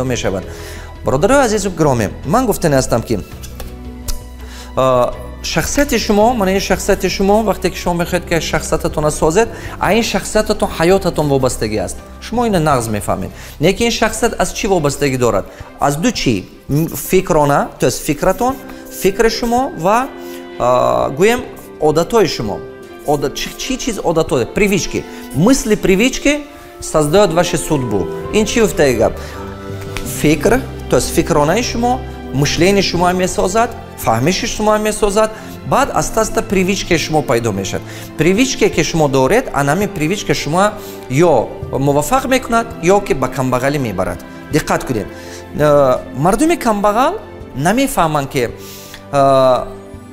Мешавад. Бародарои азизу гиромӣ, ман гуфтани ҳастам, ки шахсияти шумо, мана ин шахсияти шумо, вақте ки шумо мехоҳед, ки шахсиятатонро созед, а ин шахсиятатон ҳаётатон вобастагӣ аст. Шумо ина нағз мефаҳмед. Лекин ин шахсият аз чӣ вобастагӣ дорад? Аз ду чӣ: фикрона, то есть фикратон, фикри шумо ва, гӯем, одатҳои шумо. Чӣ чиз одатҳо? Привычки, мысли, привычки создают вашу судьбу. Ин чӣ гуфтаи гап? Фикр, то есть фикронаи шумо, мышление шумо месозад, фаҳмиши шумо месозад. Баъд аста аста привычка и шумо пайдо мешавад. Привычка е ки шумо доред, анами привычка шумо ё муваффақ мекунад, ё ки ба камбағалӣ мебарад. Диққат кунед, мардуми камбағал намефаҳманд, ки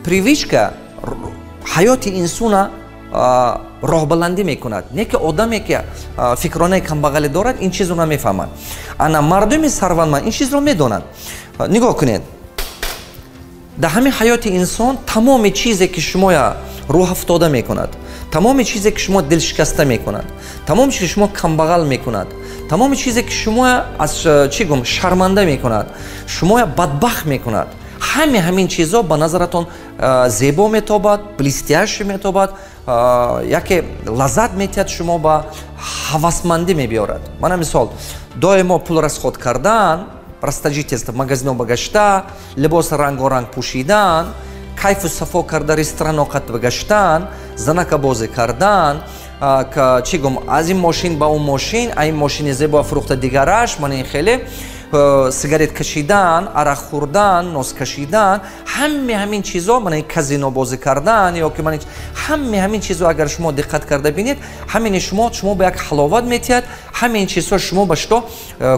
привычка ҳаёти инсона роҳбаландӣ мекунад. Не ки одаме, ки фикронаи камбағалӣ дорад, ин чизро намефаҳмад. Ана мардуми сарватманд ин чизро медонанд. Нигоҳ кунед, дар ҳамин ҳаёти инсон тамоми чизе, ки шумоя рӯҳафтода мекунад, тамоми чизе, ки шумо дилшикаста мекунад, тамоми чизе, ки шумо камбағал мекунад, тамоми чизе, ки шумоя аз чӣ гум шарманда мекунад, шумоя бадбахт мекунад, ҳаме ҳамин чизҳо ба назаратон зебо метобад, блестящий метобад, яке лаззат метиҳад, шумо ба ҳавасмандӣ мебиёрад. Мана мисол: доимо пул расход кардан, расточительство, магазино ба гашта, либоси рангоранг пӯшидан, кайфу сафо карда, ресторано қат гаштан, занакабозӣ кардан, чӣ гум, аз ин мошин ба он мошин, а ин мошини зебо фурӯхта дигараш, мана ин хеле сигарет кашидан, арақ хӯрдан, нос кашидан, ҳаме ҳамин чизо, мана казино бозӣ кардан ё ки мана ҳаме ҳамин чизо, агар шумо диққат карда бинед, ҳамини шумо ба як ҳаловат метиҳад. Ҳамин чизҳо шумо ба что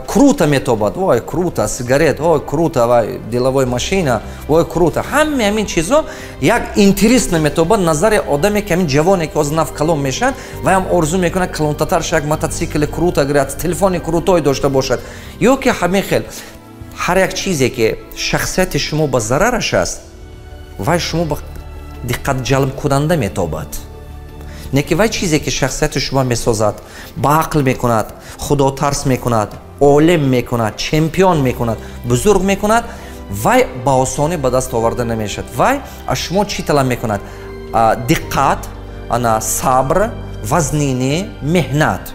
круто метобад. Вой, круто сигарет, ой, круто, вай, деловой машина, вой, круто. Ҳаме ҳамин чизо як интересно метобад назари одаме, ки ҳамин ҷавоне, ки ҳозир нав калон мешавад, ваям орзу мекунад калонтатарш як мотоцикли круто гирад, телефони крутой дошта бошад ё ки ҳамин хел. Ҳар як чизе, ки шахсияти шумо ба зарараш аст, вай шумо ба диққатҷалбкунанда метобад. Не ки вай чизе, ки шахсияти шумо месозад, ба ақл мекунад, худотарс мекунад, олим мекунад, чемпион мекунад, бузург мекунад, вай ба осонӣ ба даст оварда намешавад. Вай аз шумо чӣ талаб мекунад? Диққат, ана сабр, вазнинӣ, меҳнат.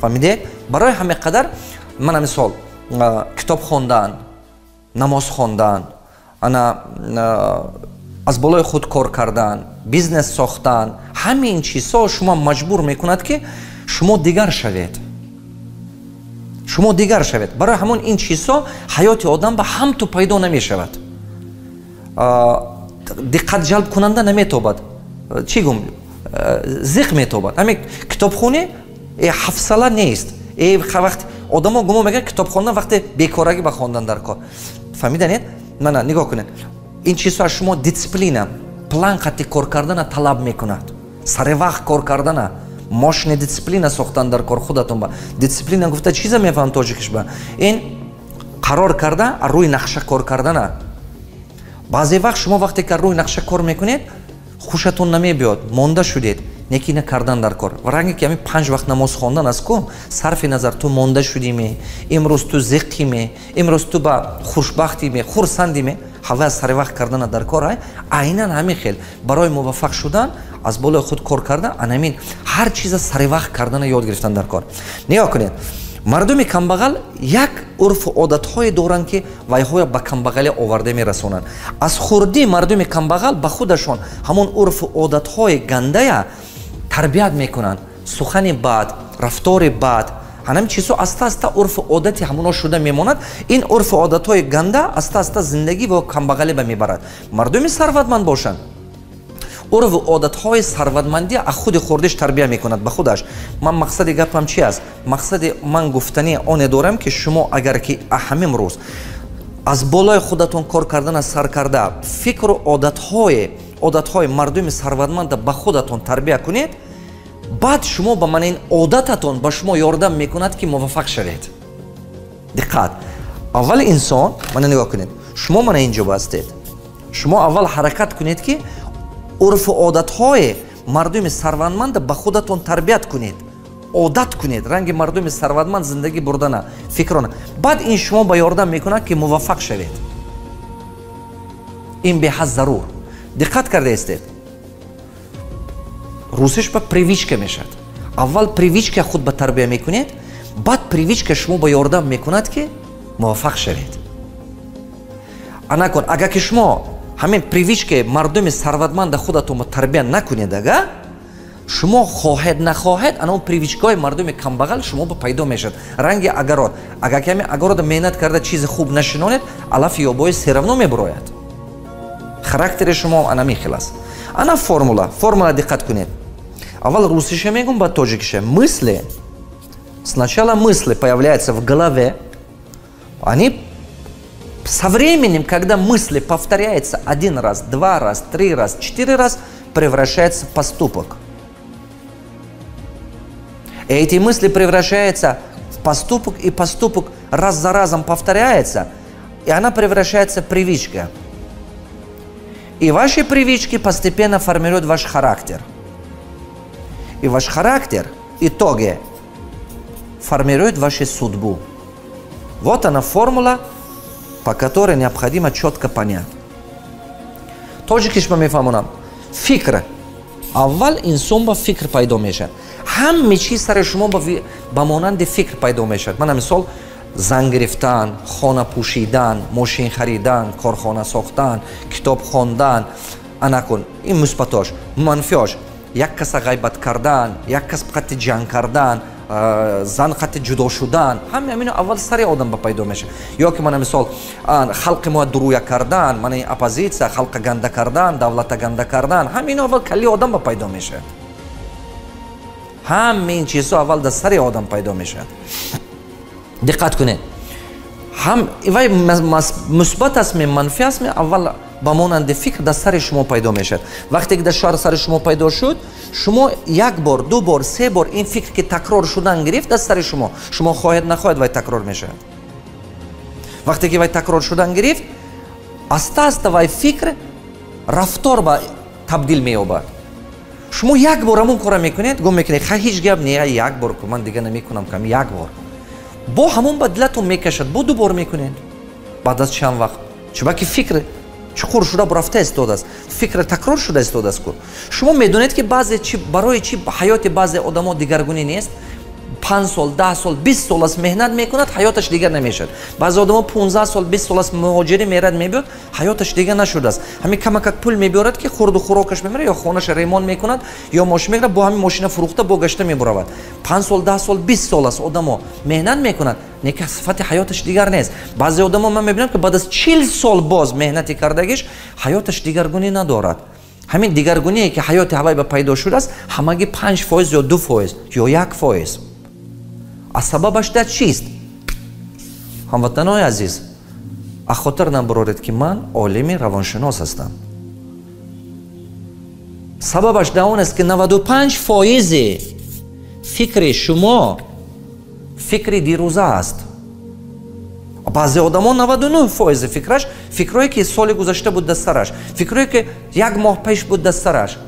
Фаҳмидед? Барои ҳамин қадар, мана мисол, китоб хондан, намоз хондан, ана аз болои худ кор кардан, бизнес сохтан, ҳамин чизҳо шумо маҷбур мекунад, ки шумо дигар шавед, шумо дигар шавед. Барои ҳамон ин чизҳо ҳаёти одам ба ҳамту пайдо намешавад, диққатҷалбкунанда наметобад, чӣ гум, зиқ метобад. Ҳамин китобхонӣ ҳафсала нест. Вақт одамо гумон мекунад, китоб хондан вақте бекорагӣ ба хондан дар кор. Фаҳмиданед? Мана нигоҳ кунед, ин чизҳо аз шумо дисциплина, план қатъи кор кардана талаб мекунад, сари вақт кор кардана, мощный дисциплина сохтан дар кор худатон. Ба дисциплина гуфта чиза мефаҳам тоҷикиш ба? Ин қарор карда, рӯи нақша кор кардана. Баъзе вақт шумо вақте ки рӯи нақша кор мекунед, хушатон намебиёд, монда шудед, неки ина кардан дар кор. Ва ранге ки ҳамин панҷ вақт намоз хондан аст ку, сарфи назар ту монда шудиме, имрӯз ту зиққиме, имрӯз ту ба хушбахтиме, хурсандиме, ҳава сари вақт кардана дар кор. Айнан ҳамин хел барои муваффақ шудан аз болои худ кор кардан, анамин ҳар чиза сари вақт кардана ёд гирифтан дар кор. Нигоҳ кунед, мардуми камбағал як урфу одатҳое доранд, ки вайҳоя ба камбағалӣ оварда мерасонанд. Аз хурдӣ мардуми камбағал ба худашон ҳамон урфу одатҳои гандая тарбият мекунанд: сухани бад, рафтори бад. Ҳамин чизҳо аста аста урфу одати ҳамоно шуда мемонад. Ин урфу одатҳои ганда аста аста зиндагӣ ва камбағалӣ ба мебарад. Мардуми сарватманд бошанд, урфу одатҳои сарватмандӣ аз худи хурдиш тарбия мекунад ба худаш. Ман мақсади гапам чи аст? Мақсади ман гуфтани оне дорам, ки шумо агар ки ҳамин рӯз аз болои худатон кор кардана сар карда, фикру одатҳои мардуми сарватманда ба худатон тарбия кунед, баъд шумо ба мана ин одататон ба шумо ёрдам мекунад, ки муваффақ шавед. Диққат, аввал инсон, мана нигоҳ кунед, шумо мана ин ҷо ҳастед. Шумо аввал ҳаракат кунед, ки урфу одатҳои мардуми сарватманда ба худатон тарбият кунед. Одат кунед ранги мардуми сарватманд зиндагӣ бурдана, фикрона. Баъд ин шумо ба ёрдам мекунад, ки муваффақ шавед. Ин беҳад зарур. Диққат кардаистед, русиш ба привычка мешавад. Аввал привычка худ ба тарбия мекунед, баъд привычка шумо ба ёрдам мекунад, ки муваффақ шавед. Анакун, агар ки шумо ҳамин привычка и мардуми сарватманда худатонро тарбия накунед, ага шумо хоҳед нахоҳед, ана он привычка ҳои мардуми камбағал шумо ба пайдо мешавад. Ранги огород, агар ки ҳамин огород а меҳнат карда, чизи хуб нашинонед, алафи ёбои всё равно мебурояд. Характери шумо ана хел аст. Ана формула, формула, диққат кунед. Аввал русиша мегум, баъд тоҷикиша. Мысли, сначала мысли появляются в голове, они со временем, когда мысли повторяются один раз, два раз, три раз, четыре раз, превращаются в поступок. И эти мысли превращаются в поступок, и поступок раз за разом повторяется, и она превращается в привычка. И ваши привычки постепенно формируют ваш характер. И ваш характер, итоге, формирует вашу судьбу. Вот она, формула, по которой необходимо четко понять. Тоҷикиш ба мефаҳмонам. Фикр. Аввал инсон ба фикр пайдо мешавад. Ҳаме чиз сари шумо ба монанди фикр пайдо мешавад. Мана мисол, зан гирифтан, хона пӯшидан, мошин харидан, корхона сохтан, китоб хондан. Анакун, ин мусбатош. Манфиош: як каса ғайбат кардан, як кас қати ҷанг кардан, зан қати ҷудо шудан. Ҳаме ҳамино аввал сари одам ба пайдо мешавад. Ё ки, мана мисол, халқи мо дуруя кардан, мана оппозитсия, халқа ганда кардан, давлата ганда кардан, ҳамино аввал калли одам ба пайдо мешавад. Ҳаме ин чизҳо аввал дар сари одам пайдо мешавад. Диққат кунед, ҳам вай мусбат аст ме, манфӣ аст ме, аввал ба монанди фикр дар сари шумо пайдо мешавад. Вақте ки дар шаҳр сари шумо пайдо шуд, шумо як бор, ду бор, се бор ин фикр ки такрор шудан гирифт дар сари шумо, шумо хоҳед нахоҳед, вай такрор мешавад. Вақте ки вай такрор шудан гирифт, аста аста вай фикр рафтор ба табдил меёбад. Шумо як бор ҳамон кора мекунед, гум мекунед, ха, ҳеҷ гап не, як бор ку, ман дига намекунам кам, як бор бо ҳамон ба дилатон мекашад, бо ду бор мекунед. Баъд аз чанд вақт, чунки фикр чуқур шуда рафта истодааст, фикр такрор шуда истодааст ку. Шумо медонед, ки баъзе чи барои чи ҳаёти баъзе одамо дигаргунӣ нест? 5 сол, 10 сол, 20 сол аст меҳнат мекунад, ҳаёташ дигар намешавад. Баъзе одамо 15 сол, 20 сол аст муҳоҷирӣ мерад, мебиёд, ҳаёташ дигар нашудааст. Ҳамин камакак пул мебиёрад, ки хурду хӯрокаш мемирад, ё хонаша ремонт мекунад, ё мошин мегирад, бо ҳамин мошина фурӯхта, бо гашта мебуравад. 5 сол, 10 сол, 20 сол аст одамо меҳнат мекунад, неки сифати ҳаёташ дигар нест. Баъзе одамо ман мебинам, ки баъд аз 40 сол боз меҳнати кардагиш, ҳаёташ дигаргунӣ надорад. Ҳамин дигаргуние, ки ҳаёти ҳавай ба пайдо шудааст, ҳамагӣ 5% ё 2% ё 1%. А сабабаш дар чист? Ҳамватанои азиз, аз хотир набароред, ки ман олими равоншинос ҳастам. Сабабаш дар он аст, ки 95 фоизи фикри шумо фикри дирӯза аст. Баъзе одамо 99 фоизи фикраш фикрое, ки соли гузашта буд дар сараш, фикрое, ки як моҳ пеш буд дар сараш.